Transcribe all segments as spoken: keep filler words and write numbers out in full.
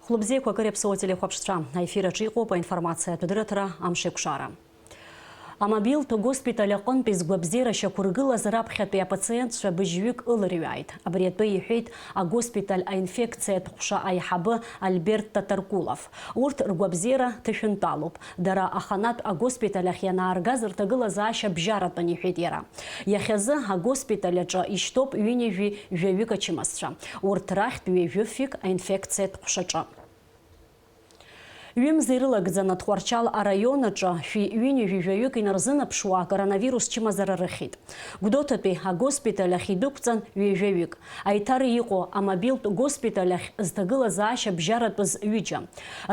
Хәлыбзиақәа, акыр иаԥсоу ателехәаԥшцәа, аефир аҿы иҟоуп аинформациатә дырраҭара «Амшеиқәшара». Амобилтә госпиталь аҟынтәи згәабзиара шьақәыргылаз раԥхьатәи апациентцәа быжьҩык ылырҩааит. Абри атәы иҳәеит агоспиталь аинфекциатә ҟәша аиҳабы Альберт Татаркулов. Урҭ ргәабзиара ҭышәынтәалоуп. Дара аханатә агоспиталь ахь ианааргаз рҭагылазаашьа бжьаратәын, иҳәеит иара. Иахьазы агоспиталь аҿы ишьҭоуп ҩынҩажәи жәаҩык ачымазцәа. Урҭ рахьтә ҩажәи фҩык аинфекциатә ҟәшаҿы. Ҩымз ирылагӡаны Тҟәарчал араион аҿы шәи ҩынҩажәи жәаҩык инарзынаԥшуа коронавирус чымазара рыхьит. Гәдоуҭатәи агоспиталь ахь идәықәҵан ҩажәаҩык. Аиҭар иҟоу амобилтә госпиталь ахь зҭагылазаашьа бжьаратәыз ҩыџьа.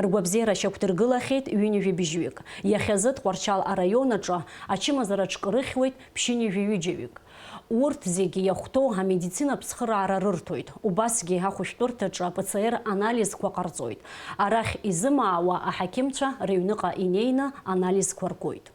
Ргәабзиара шьақәдыргылахьеит ҩынҩажәи быжьҩык. Иахьазы Тҟәарчал араион аҿы ачымазара ҿкы рыхьуеит ԥшьынҩажәи ҩыџьаҩык. Урҭ зегьы иахәҭоу амедицинатә цхыраара рырҭоит. Убасгьы ахәышәтәырҭаҿы П Ц Р анализқәа ҟарҵоит. Арахь изымаауа аҳақьымцәа рыҩныҟа инеины анализқәа ркуеит.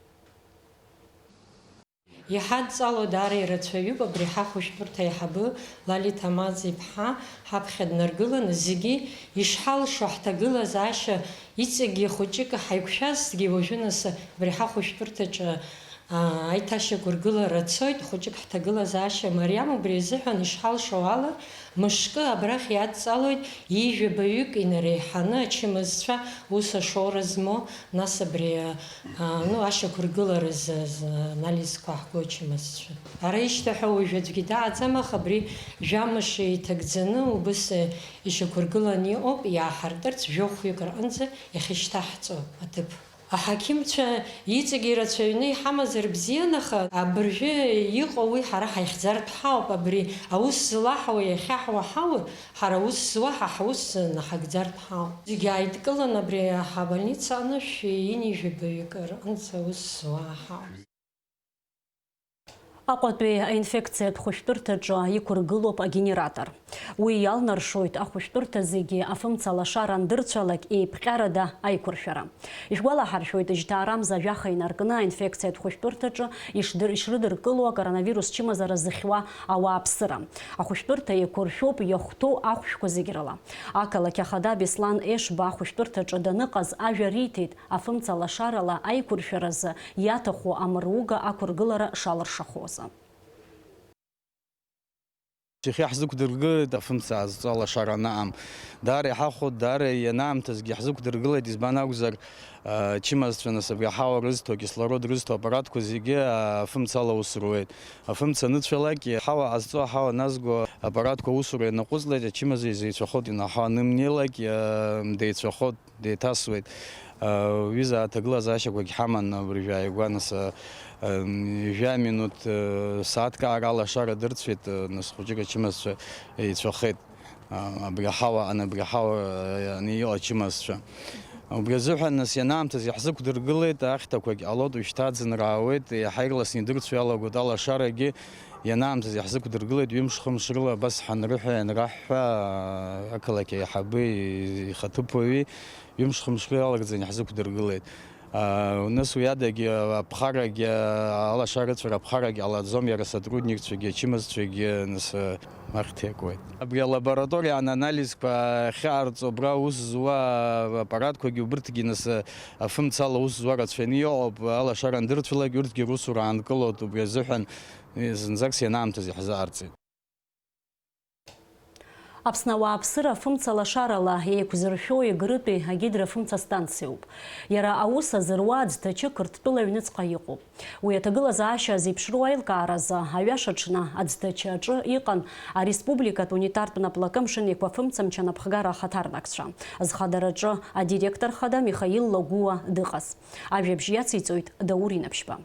Иҳадҵало даара ирацәаҩуп абри ҳахәышәтәырҭа аиҳабы Лали Ҭамаӡ-иԥҳа ҳаԥхьа днаргыланы, зегьы ишҳалшо ҳҭагылазаашьа иҵегьы хәыҷык ҳаиқәшәазҭгьы, уажәы нас абри ҳахәышәтәырҭаҿы, аа, аиҭашьақәыргылара цоит, хәыҷык ҳҭагылазаашьа мариам, убри азыҳәан ишҳалшо ала, мышкы абрахь иадҵалоит ҩажәи жәаҩык инареиҳаны ачымазцәа ус ашоура змоу, нас абри, аа, ну, ашьақәыргылара зы, зы анализқәа ҳго ачымазцәа. Ара ишьҭаҳәа уажә аӡәгьы дааӡам, аха абри жәамш еиҭагӡаны убыс ишьақәыргыланы иҟоуп, иааҳартырц жәохәҩык рҟынӡа иахьышьҭаҳҵо аҭыԥ. Аҳақьымцәа иҵегьы ирацәаҩны иҳамазар бзиан, аха абыржәы иҟоу уи ҳара ҳаихьӡартә ҳауп, абри аус злаҳауа иахьа ҳуаҳаур, ҳара аус зуа ҳа ҳус наҳагӡартә ҳауп. Зегьы ааидкыланы абри ҳабольница аҟны шәи ҩынҩажәи жәаҩык рҟынӡа аус зуа ҳауп. Аҟәатәи аинфекциатә хәышәтәырҭаҿы иқәыргылоуп агенератор. Уи иалнаршоит ахәышәтәырҭа зегьы афымца лашара андырцәалак еиԥҟьарада аиқәыршәара. Ишәгәалаҳаршәоит, жьҭаарамза жәаха инаркны аинфекциатә хәышәтәырҭаҿы ишдыр-, ишрыдыркыло акоронавирус чымазара зыхьуа ауааԥсыра. Ахәышәтәырҭа еиқәыршәоуп иахәҭоу ахәшәқәа зегь рыла. Ақалақь ахада Беслан Ешба ахәышәтәырҭаҿы даныҟаз ажәа риҭеит, афымца лашарала аиқәыршәаразы иаҭаху амыруга ақәыргылара шалыршахозы. Иахьа ҳзықәдыргылеит афымца азҵо алашара анаам. Даара иҳахәоит, даара ианаамҭазгьы ҳзықәдыргылеит, избан акәзар, а, чымазцәа нас абри аҳауа рызҭо, акислород рызҭо аппаратқәа зегьы, а, афымцала аус руеит. Афымца аныцәалак, аҳауа ҟазҵо, аҳауа назго аппаратқәа аусура ианаҟәыҵлак, ачымазаҩ изеицәахоит, аҳауа анымнеилак, а, деицәахоит. Деиҭасуеит. Ҩыза аҭагылазаашьақәагь ҳаман абыржәы ааигәа, нас, ҩажәа минуҭ, сааҭк аарала ашара дырцәеит, нас хәыҷык ачымазцәа еицәахеит. Абри аҳауа, ан-, абри аҳауа, ани иҟоу ачымазцәа. Убри азыҳәан, нас, ианаамҭаз иаҳзықәдыргылеит, ахьҭақәагь ҟалоит, уажәшьҭа аӡынра аауеит, иаҳа ирласны идырцәо иалагоит алашарагьы, ианаамҭаз иаҳзықәдыргылеит, ҩымш-хымш рыла абас ҳанрыҳәа, ианраҳҳәа, ақалақь аиҳабы ихаҭыԥуаҩи, Ҩымш-хымш рыла иалагӡаны иаҳзықәдыргылеит. Нас уи адагьы аԥхарагьы, алашарацәара аԥхарагьы ҟалаӡом, иара асотрудникцәагьы, ачымазцәагьы, нас, ахьҭа иакуеит. Абри алабораториа ананализқәа ахьыҟарҵо, абра аус зуа аппаратқәагьы, убырҭгьы, нас, афымцала аус зуа рацәаны иҟоуп, алашара андырцәалак, урҭгьы русура аанкылоит, убри азыҳәан зынӡаск ианаамҭаз иаҳзыҟарҵеит. Аԥсны ауааԥсыра афымца лашарала еиқәзыршәо Егрытәи агидрофымца станциоуп. Иара аус азыруа аӡҭачы Қырҭтәыла аҩныҵҟа иҟоуп. Уи аҭагылазаашьа зеиԥшроу аилкааразы аҩаша аҽны аӡҭачы аҿы иҟан ареспубликатә унитартә наплакы амшын еиқәафымцамч анапхгара ахаҭарнакцәа. Зхадараҿы адиректор хада Михаил Лагәуа дыҟаз. Ажәабжь иациҵоит Даур Инаԥшьба.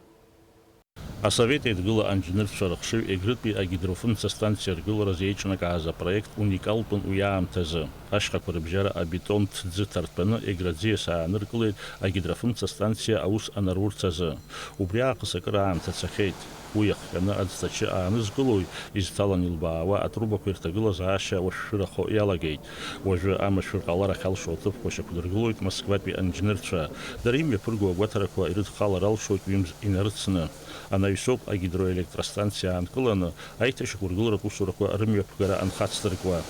Асовет Еидгыла анџьнырцәа рыхшыҩ Егрытәи агидрофымца станциа ргыларазы еиҿнакааз апроект уникалтәын уи аамҭазы. Ашьхақәа рыбжьара абетон ҭӡы ҭартәаны Егра аӡиас ааныркылеит агидрофымца станциа аус анарурц азы. Убри аахыс акыр аамҭа цахьеит. Уи иахҟьаны аӡҭачы аанызкылои, изҭалан илбаауа атрубақәеи рҭагылазаашьа уашәшәырахо иалагеит. Уажәы амашәыр ҟаларахь алшо аҭыԥқәа шьақәдыргылоит Москватәи анџьнырцәа. Дара имҩаԥырго агәаҭарақәа ирыдхалар алшоит ҩымз инарыцны. Анаҩсоуп агидроелектростанциа аанкыланы аиҭашьақәыргыларатә усурақәа рымҩаԥгара анхацдыркуа.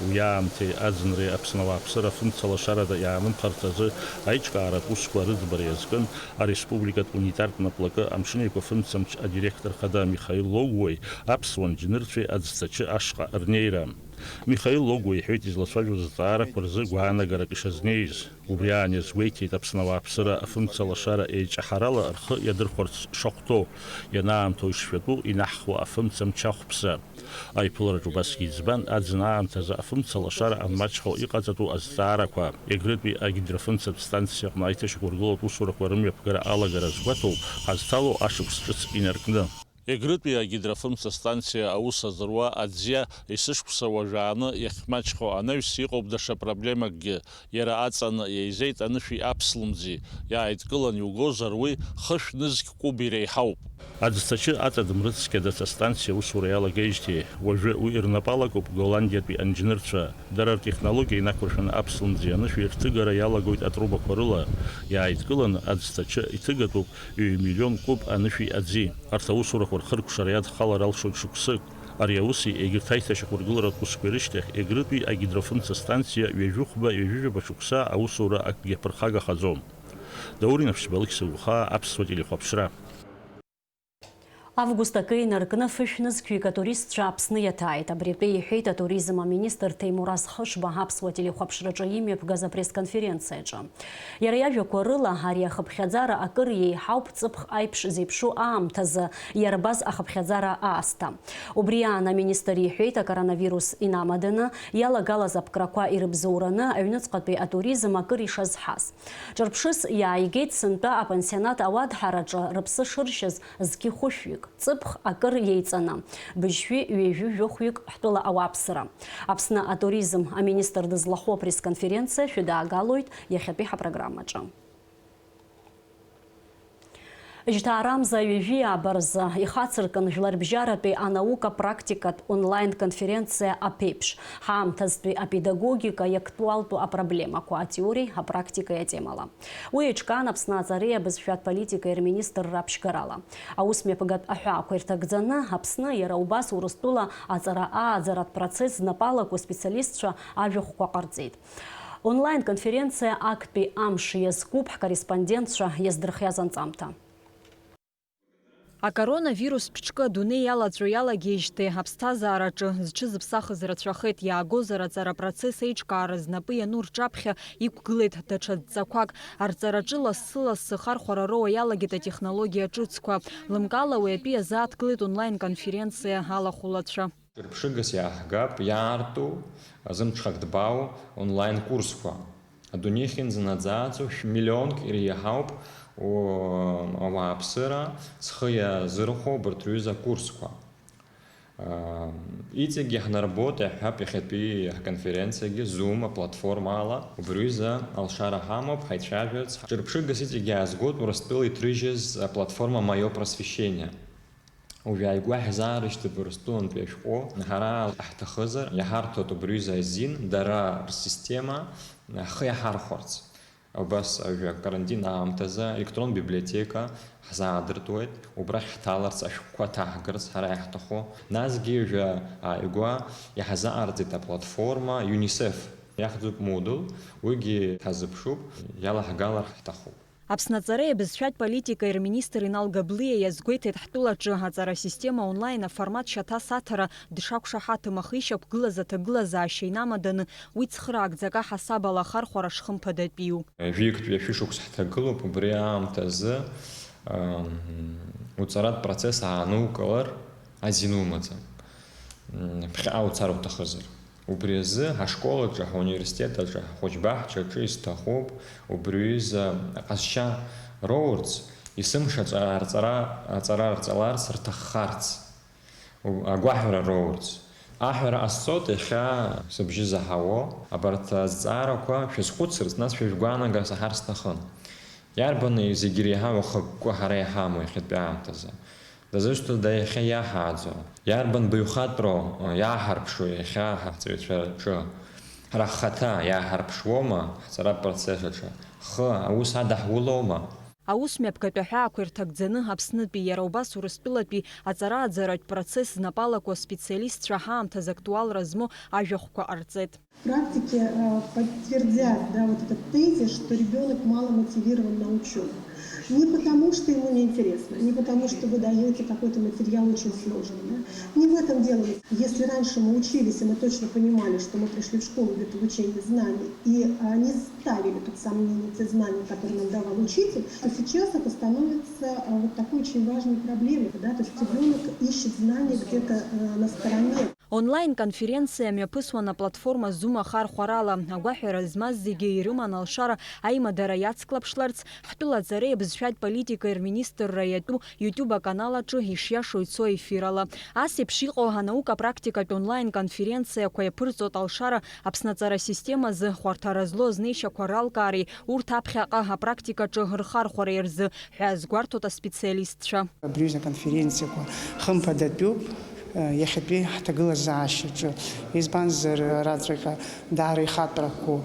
Уи аамҭеи аӡынреи Аԥсны ауааԥсыра афымца лашарада иаанымхарҭа азы аиҿкааратә усқәа рыӡбара иазкын ареспубликатә унитартә наплакы Амшын Еиқәа фымцамч адиректор хада Михаил Логәуеи аԥсуа нџьнырцәеи аӡҭачы ашҟа рнеира. Михаил Логәуа иҳәеит излацәажәоз азҵаарақәа рзы гәаанагарак ишазнеиз. Убри аан иазгәеиҭеит Аԥсны ауааԥсыра афымца лашара еиҿаҳарала рхы иадырхәарц шахәҭоу, ианаамҭоу ишшәатәу инаҳхуа афымца мчахәԥса. Аиԥылараҿ убасгьы иӡбан аӡын аамҭазы афымца лашара анмаҷхо иҟаҵатәу азҵаарақәа. Егрытәи агидрофымцатә станциаҟны аиҭашьақәыргылатә усурақәа рымҩаԥгара алагара азгәаҭоуп ҳазҭало ашықәс ҿыц инаркны. Егрытәи агидрофымца станциа аус азыруа аӡиа есышықәса уажәааны иахьмаҷхо анаҩс иҟоуп даҽа проблемакгьы, иара аҵаны иеизеит анышәи аԥслымӡи, иааидкылан иугозар уи хышә нызқь кәыби реиҳауп. Аӡҭачы аҵа дымрыцқьадац астанциа аусура иалагеижьҭеи, уажәы уи рнапы алакуп Голландиатәи анџьнырцәа. Дара ртехнологиа инақәыршәаны аԥслымӡи анышәи рҭыгара иалагоит атрубақәа рыла, иааидкыланы аӡҭачы иҭыгатәуп ҩ-миллион куб анышәи аӡи. Арҭ аусурақәа рхыркәшара иадхалар алшоит шықәсык. Ари ауси егьырҭ аиҭашьақәыргыларатә усқәеи рышьҭахь Егрытәи агидрофымца станциа ҩажәихәба, ҩажәижәаба шықәса аусура акгьы аԥырхагахаӡом. Даур Инаԥшьба, Алықьса Гәыхаа, Аԥсуа телехәаԥшра. Август акы инаркны фышә нызқьҩык атуристцәа Аԥсны иаҭааит. Абри атәы иҳәеит атуризм аминистр Ҭемураз Хышба аԥсуа телехәаԥшраҿы имҩаԥгаз апресс-конференциаҿы. Иара иажәақәа рыла, ари ахыԥхьаӡара акыр иеиҳауп ҵыԥх аиԥш зеиԥшу аамҭазы иарбаз ахыԥхьаӡара аасҭа. Убри аан аминистр иҳәеит, акоронавирус инамаданы иалагалаз аԥкрақәа ирыбзоураны аҩныҵҟатәи атуризм акыр ишазҳаз. Ҿырԥшыс иааигеит сынтәа апансионат ауадҳараҿы рыԥсы шыршьыз зқьы хәышәҩык, ҵыԥх акыр иеиҵаны, быжьшәи ҩажәи жәохәҩык ҳтәыла ауааԥсыра. Аԥсны атуризм аминистр дызлахәу апресс-конференциа шәыдаагалоит иахьатәи ҳапрограммаҿы. Жьҭаарамза ҩажәи ааба рзы ихацыркын жәларбжьаратәи анаука практикатә онлайн-конференциа аԥеиԥш, ҳаамҭазтәи апедагогика иактуалтәу апроблемақәа атеориеи апрактикеи атемала. Уи еиҿкаан Аԥсны аҵареи абызшәатә политикеи рминистрра аԥшьгарала. Аусмҩаԥгатә аҳәаақәа ирҭагӡаны, Аԥсны иара убас Урыстәыла аҵара ааӡаратә процесс знапы алаку специалистцәа ажәахәқәа ҟарҵеит. Онлайн-конференциа актәи амш иазкуп ҳкорреспондентцәа иаздырхиаз анҵамҭа. Акоронавирустә ҿкы адунеи иалаҵәо иалагеижьҭеи аԥсҭазаараҿы зҽызыԥсахыз рацәахеит, иаагозар аҵара процесс еиҿкаара знапы иану рҿаԥхьа иқәгылеит даҽа дҵақәак. Арҵараҿы лассы-лассы ахархәара роуа иалагеит атехнологиа ҿыцқәа. Лымкаала уи атәы иазааҭгылеит онлайн-конференциа алахәылацәа. Ҿырԥшыгас иааҳгап иаарту, зымҽхак ҭбаау онлайн-курсқәа. Адунеи ахьынӡанаӡааӡо шә-, миллионк иреиҳауп, о, ауааԥсыра зхы иазырхәо убарҭ рҩыза акурсқәа. Ам, иҵегьы иаҳнарбоит, иаҳҳәап, иахьатәи ҳконференциагьы Zoom аплатформала. Убри рҩыза алшара ҳамоуп, ҳаицәажәарц. Ҿырԥшыгас иҵегьы иаазгоит Урыстәыла иҭрыжьыз аплатформа Моё просвещение. Уажәааигәа ҳзаарышьҭып Урыстәылантәи ашәҟәы, ҳара ҳҭахызар, иҳарҭоит убри аҩыза азин, дара рсистема ахы иаҳархәарц. Убас ажәа карантин аамҭазы електронтә библиотека ҳзаадыртуеит, убрахь ҳҭаларц, ашәҟәқәа ҭаҳгарц ҳара иаҳҭаху. Насгьы жәа ааигәа иаҳзаараӡеит аплатформа ЮНИСЕФ иахьӡуп Moodle, уигьы ҳазыԥшуп, иалаҳгалар ҳҭахуп. Аԥсны аҵареи абызшәатә политикеи рминистр Инал Габлиа иазгәеиҭеит, ҳтәылаҿы аҵара асистема онлайн аформат шьаҭас аҭара дшақәшаҳаҭым, аха ишьақәгылаз аҭагылазаашьа инамаданы уи цхыраагӡак аҳасабала ахархәара шхымԥадатәиу. Жәиктәи ашәышықәса ҳҭагылоуп, убри аамҭазы, ам, уҵаратә процесс аанукылар азин умаӡам. М, ԥхьаҟа уцар уҭахызар. Убри азы ҳашкол аҿы, ҳуниверситет аҿы, ҳхәыҷбаҳча аҿы исҭахуп убри аҩыза аҟазшьа роурц, есымша аҵара, аҵара, аҵара рҵаларц рҭаххарц, у-, агәаҳәара роурц. Аҳәара ҟасҵоит, иахьа сыбжьы заҳауо, абарҭ азҵаарақәа шәазхәыцырц, нас шәажәгәаанагар саҳар сҭахын. Иарбан зегь иреиҳау ахықәкы ҳара иҳамоу иахьатәи аамҭазы? Дызусҭада иахьа иаҳааӡо? Иарбан баҩхатәроу иааҳарԥшуа иахьа ҳаҵаҩцәа рҿы? Ҳара ҳхаҭа иааҳарԥшуоума ҳҵаратә процесс аҿы? Ҳхы аус адаҳулоума? Аус мҩаԥгатә аҳәаақәа ирҭагӡаны Аԥснытәи, иара убас Урыстәылатәи аҵара-ааӡаратә процесс знапы алаку аспециалистцәа ҳаамҭазы актуалра змоу ажәахәқәа ҟарҵеит. Практики э, подтвердят, да, вот этот тезис, что ребенок мало мотивирован на учебу. Не потому, что ему неинтересно, не потому, что вы даете какой-то материал очень сложный. Да? Не в этом дело. Если раньше мы учились, и мы точно понимали, что мы пришли в школу для получения знаний, и а, не ставили под сомнение те знания, которые нам давал учитель, то сейчас это становится а, вот такой очень важной проблемой. Да? То есть ребенок ищет знания где-то э, на стороне. Онлайн-конференциа мҩаԥысуан аплатформа Zoom ахархәарала. Агәаҳәара змаз зегьы ирыман алшара аимадара иацклаԥшларц, ҳтәыла аҵареи абызшәатә политикеи рминистрра иатәу YouTube аканал аҿы ишиашоу ицо ефирала. Ас еиԥш иҟоу анаука практикатә онлайн-конференциақәа иаԥырҵоит алшара Аԥсны аҵара системазы хәарҭара злоу азнеишьақәа ралкаареи урҭ аԥхьаҟа апрактикаҿы рхархәареи рзы ҳәа азгәарҭоит аспециалистцәа. Абри аҩыза аконференциақәа хымԥадатәуп иахьатәи ҳҭагылазаашьаҿы. Избанзар, араҵәҟьа даара ихатәрақәоу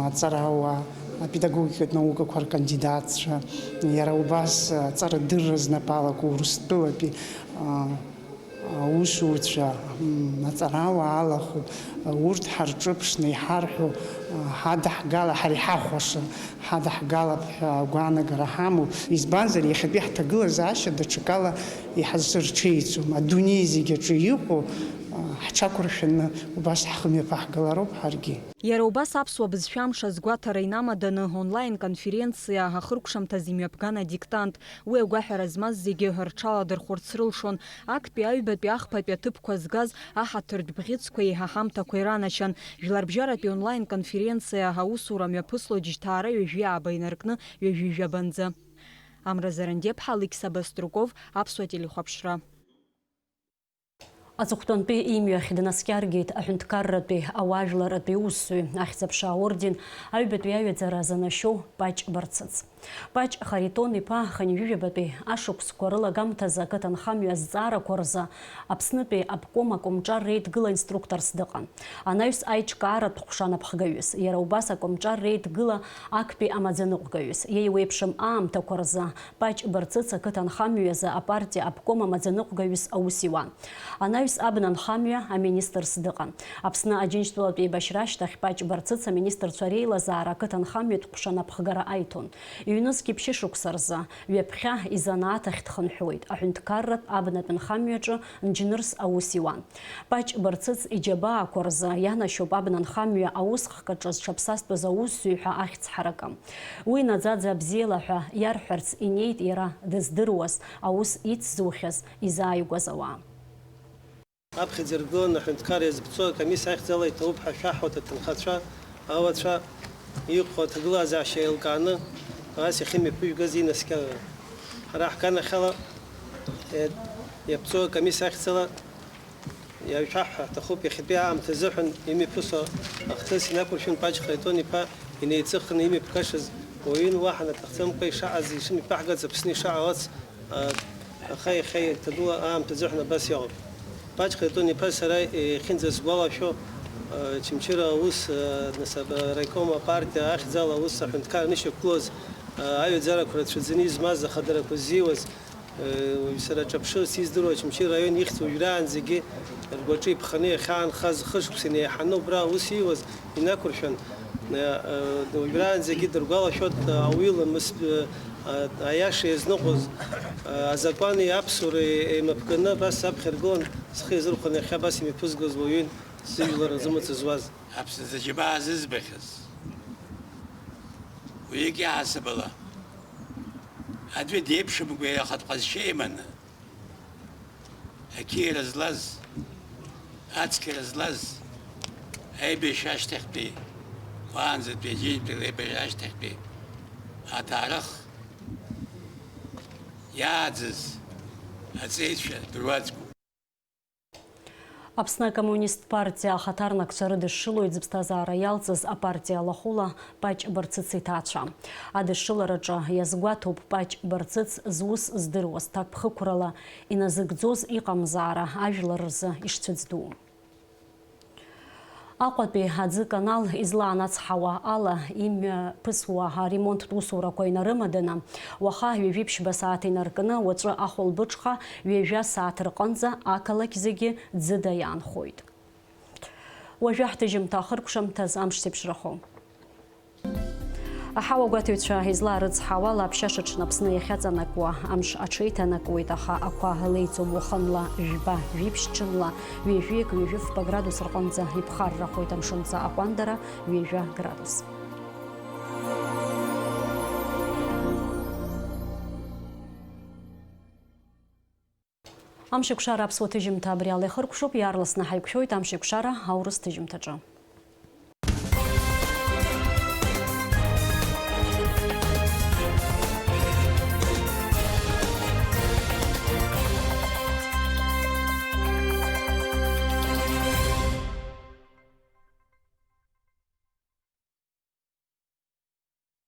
аҵарауаа, апедагогикатә наукақәа ркандидатцәа, иара убас аҵарадырра знапы алаку Урыстәылатәи аусзуҩцәа, аҵарауаа алахәу, урҭ ҳарҿыԥшны иҳарҳәо ҳадаҳгала, ҳара иҳахәаша ҳадаҳгалап ҳәа агәаанагара ҳамоуп. Избанзар, иахьатәи ҳҭагылазаашьа даҽакала иҳазырҽеиӡом. Адунеи зегь аҿы иҟоу ҳҽақәыршәаны убас ҳхы мҩаԥаҳгалароуп ҳаргьы. Иара убас аԥсуа бызшәа амш азгәаҭара инамаданы онлайн-конференциа ахыркәшамҭаз имҩаԥган адиктант. Уи агәаҳәара змаз зегьы рҽаладырхәырц рылшон. Актәи аҩбатәи ахԥатәи аҭыԥқәа згаз аҳаҭыртә бӷьыцқәеи аҳамҭақәеи ранашьан. Жәларбжьаратәи онлайн-конференциа аусура мҩаԥыслоит жьҭаара ҩажәи ааба инаркны ҩажәи жәабанӡа. Амра Зарандеԥҳа, Алықьса Баструков, Аԥсуа телехәаԥшра. Аҵыхәтәантәи имҩахь днаскьаргеит аҳәынҭқарратәи ауаажәларратәи усзуҩ, Ахьӡ-аԥша аорден аҩбатәи аҩаӡара занашьоу Паҷ Барцыц. Паҷ Харитон-иԥа хынҩажәижәабатәи ашықәсқәа рылагамҭазы ақыҭанхамҩа азҵаарақәа рзы Аԥснытәи аобком акомҿар реидгыла инструкторс дыҟан. Анаҩс аиҿкааратә ҟәша анапхгаҩыс, иара убас акомҿар реидгыла актәи амаӡаныҟәгаҩыс, иеиуеиԥшым аамҭақәа рзы Паҷ Барцыц ақыҭанхамҩазы апартиа аобком амаӡаныҟәгаҩыс аус иуан. Анаҩс абнанхамҩа аминистрс дыҟан. Аԥсны Аџьынџьтәылатә еибашьра ашьҭахь Паҷ Барцыц аминистрцәа реилазаара ақыҭанхамҩатә ҟәша анапхгара аиҭон. Ҩнызқь ԥшьышықәса рзы ҩаԥхьа изанааҭ ахь дхынҳәуеит, аҳәынҭқарратә абнатә нхамҩаҿы нџьнырс аус иуан. Паҷ Барцыц иџьабаақәа рзы ианашьоуп абнанхамҩа аусхк аҿы зҽаԥсазтәыз аусзуҩ ҳәа ахьӡ ҳаракы. Уи наӡаӡа бзиала ҳәа иарҳәарц инеит иара дыздыруаз, аус ицзухьаз, изааигәаз ауаа. Аԥхьаӡа иргыланы аҳәынҭқар иазыԥҵоу акомиссиа ахьӡала иҭабуп ҳәа шәаҳауеит аҭынхацәа, ауацәа, иҟоу аҭагылазаашьа еилкааны, ас иахьымҩаԥыжәгаз инаскьагара. Ҳара ҳганахьала, иаԥҵоу акомиссиа ахьӡала Иаҩшәаҳҳәар ҳҭахуп, иахьатәи аамҭа азыҳәан имҩаԥысуа ахҭыс инақәыршәан Паҷ Харитон-иԥа инеиҵыхны имҩаԥгашаз уаҩын, уаҳа наҭахӡамкәа ишаҟаз ишымҩаԥаҳгац Аԥсны ишаҟалац, аха иахьа иҭагылоу аамҭа азыҳәан абас иҟоуп. Паҷ Харитон-иԥа сара иахьынӡасгәалашәо, Очамчыра аус, нас араиком апартиа ахьӡала аус аҳәынҭқар анышьақәгылаз, аҩаӡарақәа рацәаӡаны измаз, ахадарақәа ззиуаз, Уажә сара аҿаԥшырц издыруа Очамчыра араион ихьӡ уажәраанӡагьы ргәаҿы иԥханы иахьаанхаз, хышықәса инеиҳаны убра аус ииуаз инақәыршәан, уажәраанӡагьы дыргәалашәоит ауаҩы ламыс, аиаша иазныҟәоз, азакәани аԥсуареи еимаԥганы абас саԥхьа иргылан, схы иазырхәаны иахьа абас имҩаԥызгоз уаҩын, сыжәлар рзы мыц зуаз. Аԥсны зыџьабаа зызбахьаз, уаҩык иаҳасабала, аӡәы деиԥшымкәа иара ахатә ҟазшьа иманы, ақьиара злаз, ацқьара злаз, аибашьра ашьҭахьтәи, уаанӡатәи аџьынџьтәи аибашьра ашьҭахьтәи аҭаарых иааӡаз аҵеицәа дыруаӡәкуп. Аԥсны акоммунист партиа ахаҭарнакцәа рыдышшылоит зыԥсҭазаара иалҵыз апартиа алахәыла Паҷ Барцыц иҭаацәа. Адышшылараҿы иазгәаҭоуп Паҷ Барцыц зус здыруаз, ҭакԥхықәрала иназыгӡоз иҟамзаара ажәлар рзы ишцәыӡду. Аҟәатәи аӡы канал излаанацҳауа ала имҩаԥысуа аремонттә усурақәа инарымаданы, уаха ҩажәи ԥшьба сааҭ инаркны, уаҵәы ахәылбыҽха ҩажәа сааҭ рҟынӡа ақалақь зегьы ӡыда иаанхоит. Уажәы ҳҭыжьымҭа ахыркәшамҭаз амш зеиԥшрахо. Аҳауа гәаҭаҩцәа излаарыцҳауала, аԥшьаша ҽны Аԥсны иахьаҵанакуа амш аҽеиҭанакуеит, аха ақәа леиӡом. Уахынла жәба, жәиԥшь, ҽынла ҩажәи акы, ҩажәи фба градус рҟынӡа иԥхаррахоит, амшынҵа аҟәандара ҩажәа градус. Амшеикәшара аԥсуа ҭыжьымҭа абри ала ихыркәшоуп, иаарласны ҳаиқәшәоит Амшеикәшара аурыс ҭыжьымҭаҿы.